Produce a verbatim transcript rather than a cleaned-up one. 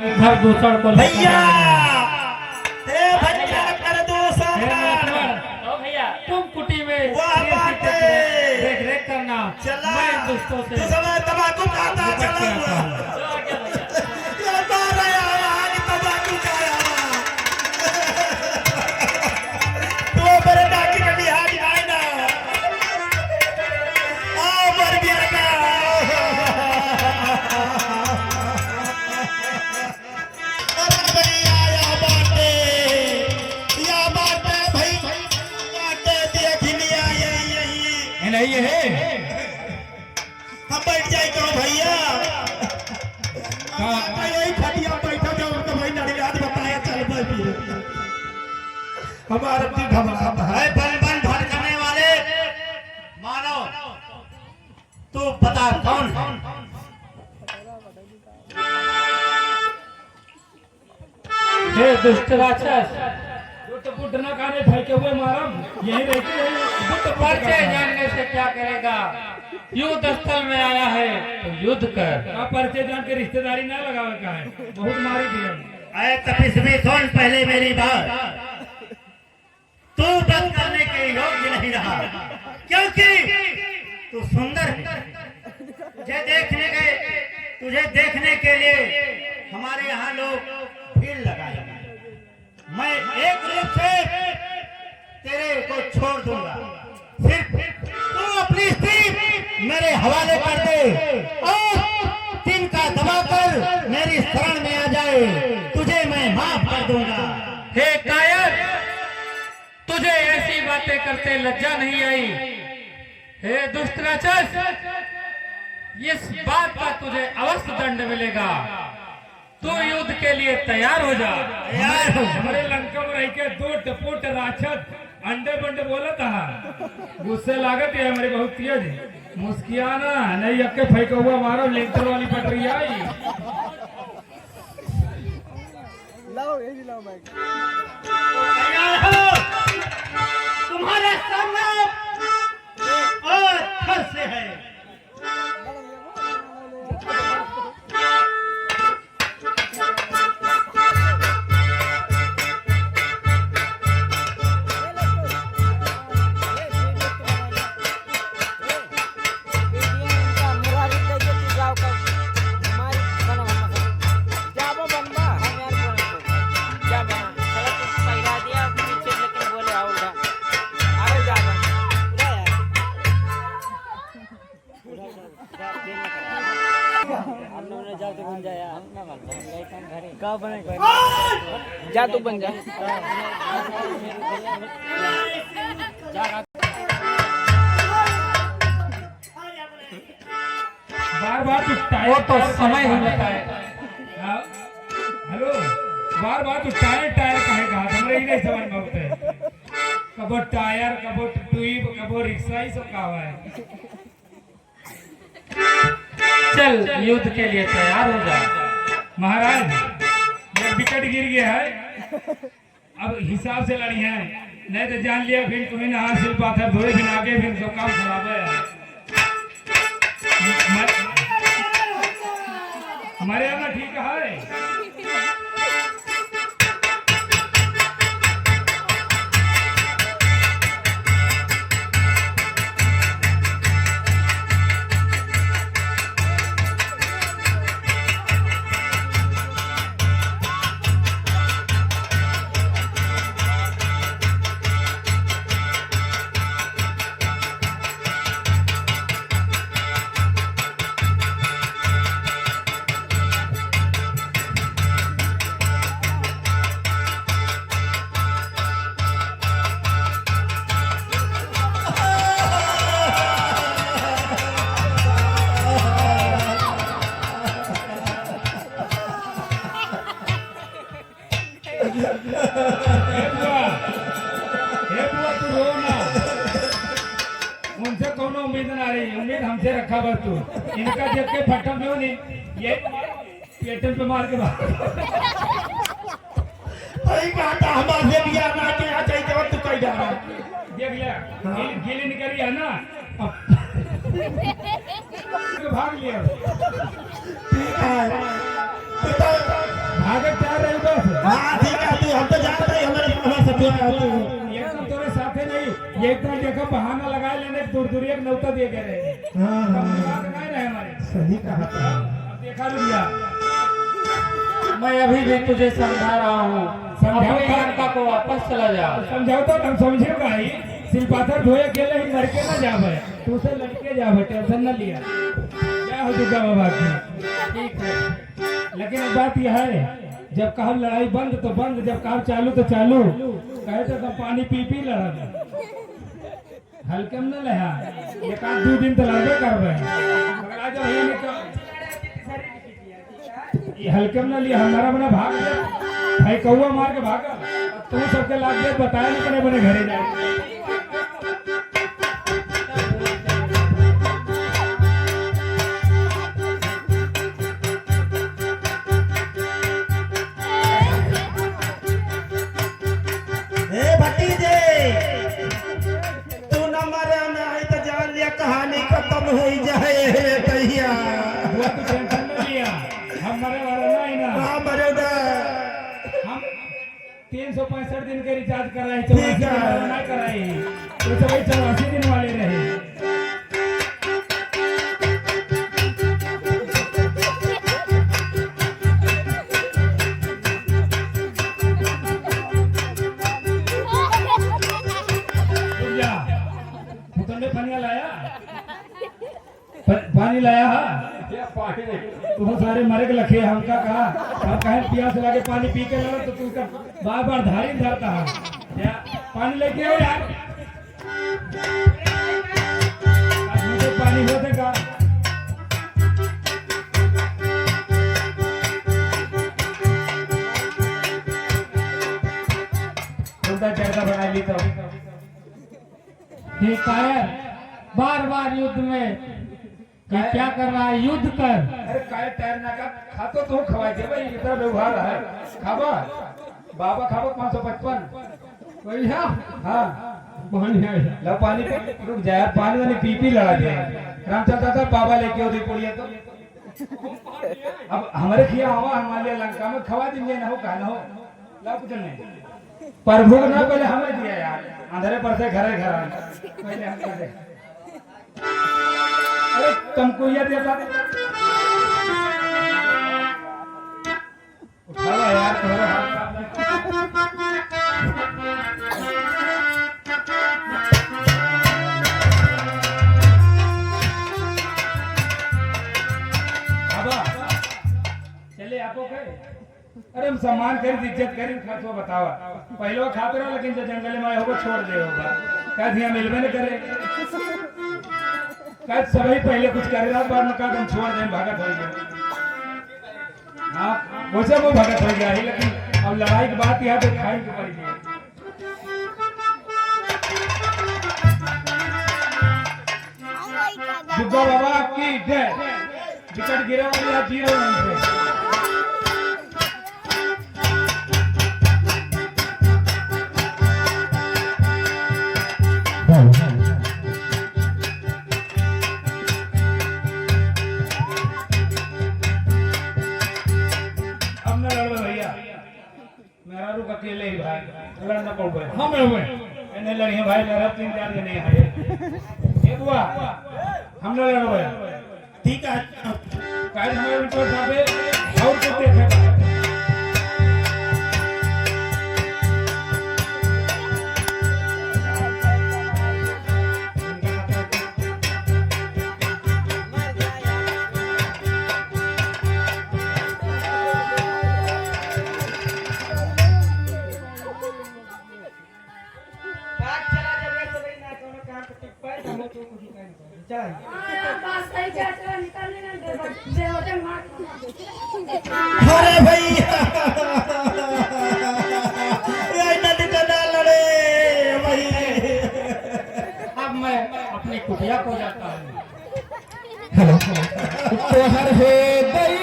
घर दूसर को लेकर भैया, आया है। ए भैया, घर दूसर। हे महात्मा, ओ भैया। तुम कुटी में वाह, ये बात सीखे है। देख रेख करना। चला। मैं इन दुष्टों से तू समय तंबाकू खाता, निपट चला के हुआ। आता हूँ। ये बार आया, आया, आगे तंबाकू खाया हुआ। तू मेरे डाकी के बिहारी आए ना। आ, मर गया ना। अरे भैया, या बाटे, या बाटे भाई, बाटे देख लिया, यही, यही। ये नहीं है। हम बैठ जाए कहो भैया। हम हाँ। बाटे यही खटिया बैठा जाओ तो भाई लड़ी आज बताया चल भाई फिर। हमारा दिल घबराता है। बन बन भटकने वाले मानव, तू बता कौन है? हे दुष्ट राक्षस, गुट गुट न खाने फेंके हुए मारम, यही रहती है, गुट गुट परिचय खाने। जानने से क्या करेगा? युद्ध स्थल में आया है तो युद्ध कर। का परिचय जान के रिश्तेदारी ना लगावे का है, बहुत मारी दिया। अरे तपस्वी, सुन पहले मेरी बात। तू वध करने के योग्य नहीं रहा, क्योंकि तू सुंदर है। तुझे देखने के, तुझे देखने के लिए हमारे यहाँ लोग भीड़ लगाए हैं। मैं एक रूप से तेरे को छोड़ दूंगा। सिर्फ तू अपनी स्त्री मेरे हवाले कर दे और तिनका दबाकर मेरी शरण में आ जाए, तुझे मैं माफ कर दूंगा। हे कायर, तुझे ऐसी बातें करते लज्जा नहीं आई? हे दुष्ट राक्षस, इस बात का तुझे अवश्य दंड मिलेगा। तू युद्ध के लिए तैयार हो जा। तैयार हो। हमरे लंका में रह के दो टपोट राक्षस अंडे बंडे बोलत हा। गुस्से लागत है हमरे बहुत तेज। मुस्कियाना, नहीं अक्के फेंका हुआ मारो, लेंटर वाली पटरी आई। लाओ, यही लाओ माइक। तैयार हो। तुम्हारे सामने और घर से है। का बने? जा तू बन जा। बार बार तू टायर, वो तो टायर समय ही बताए। बताए। हाँ? हेलो, बार बार तू टायर, टायर काहे कहा? हमरे ही नहीं समझ में होते। कबो टायर, कबो ट्यूब, कबो रिक्शा, ये सब का हुआ है? चल, युद्ध के लिए तैयार हो जा। महाराज, ये विकेट गिर गया है, अब हिसाब से लड़ी हैं, नहीं तो जान लिया फिर तुम्हें नहा सिल पाथर धोए, फिर आगे फिर सब काम खराब है। मर-, मरे ना ठीक है। हे बुआ, हे बुआ, तू रो ना। उनसे कौनो उम्मीद ना रही, उम्मीद हमसे रखा बस तू। इनका देख के फट्टम में नहीं, ये पेटन पे मार के मार। भाई कहा था हमारे बिया ना के आ जाई जब तू कह जा रहा। देख लिया, हाँ। गिल-, गिली निकली है ना। तो भाग लिया। ठीक है। तो, एकदम तोरे साथे नहीं, ये एकदम देखो बहाना लगाए लेने दूर दूर एक नौता दे दे रहे हैं। हाँ, हाँ। बात नहीं रहे हमारे। सही कहा था। अब देखा भैया, मैं अभी भी तुझे समझा रहा हूँ, समझाओ अपनी तो। लंका को वापस चला जा। समझाओ तो हम समझे भाई, सिलपाथर ढोए अकेले ही मर के ना जावे, तू से लड़के जावे, टेंशन ना लिया। जय हो दुर्गा बाबा की। ठीक है, लेकिन एक बात यह है, जब कहब लड़ाई बंद तो बंद, जब कहब चालू तो चालू। कहे तो सब पानी पी पी लड़ब। हल्के में न लेहा, एक आध दू दिन तो लड़बे करबे। पगला जो है नहीं तो ये हल्के में न लिया, हमारा बना भाग गया। भाई कौआ मार के भागा, तू सबके लाग गए, बताया नहीं बने बने घरे जाए। ए भतीजे, तू न मरे नहीं तो जान लिया कहानी खत्म हो जाए रे भैया। वो तो टेंशन न लिया, हम मरे वाला नहीं ना। हाँ, मरे ना। हम तीन सौ पैंसठ दिन के रिचार्ज कराई, ठीक है। चौरासी दिन वाला ना कराई, तो सब वही चौरासी दिन वाले रहे। रुक जा, फुतंडे पनिया लाया? प-, पानी लाया हा? क्या पानी नहीं? तुम सारे मरे के लखे, हमका कहा, हम कहे पियास लागे पानी पी के लड़ो, तो तू कर बार बार धारी धरता है। क्या पानी लेके आओ यार? आज मुझे पानी हुआ था का? उल्टा चढ़ता बना ली तो। हे कायर, बार बार युद्ध में, ये कायर? क्या कर रहा है? युद्ध कर। अरे कायर टायर ना का, खा तो तू खवाए दे भाई, इतना व्यवहार है। खाबा, बाबा खाबा पाँच सौ पचपन। भैया। हाँ। पानी है। ला पानी पी, रुक जा यार, पानी वानी पी पी लड़ा दे। रामचंद्र दादा बाबा लेके आओ दे पुड़िया तो। अब हमारे खिया हवा, हमारे लिए लंका में खवा दीजिए ना हो, कहा ना हो। ला कुछ नहीं। प्रभु को ना पहले हमें दिया यार, अंधेरे पर से घरे घर आए। पहले हम कर दे। अरे तुमको ये देता। उठावा यार, तुम्हारा हाथ साफ नहीं। अब चले आपको कहे। अरे हम सम्मान करी, इज्जत करी, खर्चवा बतावा। पहले वो खात रहा, लेकिन जब जंगल में आए होगा, छोड़ दे होगा। कह दिया मिलबे न करे। कह सभी पहले कुछ करे रहा, बाद में कहा हम छोड़ दें, भगत हो गया। हाँ, वैसे वो भगत हो गया है, लेकिन अब लड़ाई की बात यह है, तो खाई के पड़ी है। दुर्गा बाबा की जय। विकेट गिरे वाली है, जीरो रन पे। अब न लड़ो भैया। मेहरारू का अकेले ही भाई, लड़ न पउबे। हम रहुए। एने लड़िए भाई, लड़ा तीन चार जने हैं। ए बुआ, हम न लड़बे। ठीक है। काहे हमारे ऊपर जाबे और कुछ देखे। भाग चला जब ये सब ना कोनो काम पे टिक पाए, तो हम तो कुछ नहीं करेंगे। चल। हाँ, बात सही कह रहे हैं, निकल नहीं दे, दे होते मार। अरे भाई, ये नदी का ना लड़े भाई। अब मैं अपनी कुटिया को जाता हूँ। हेलो। तोहर हे दिल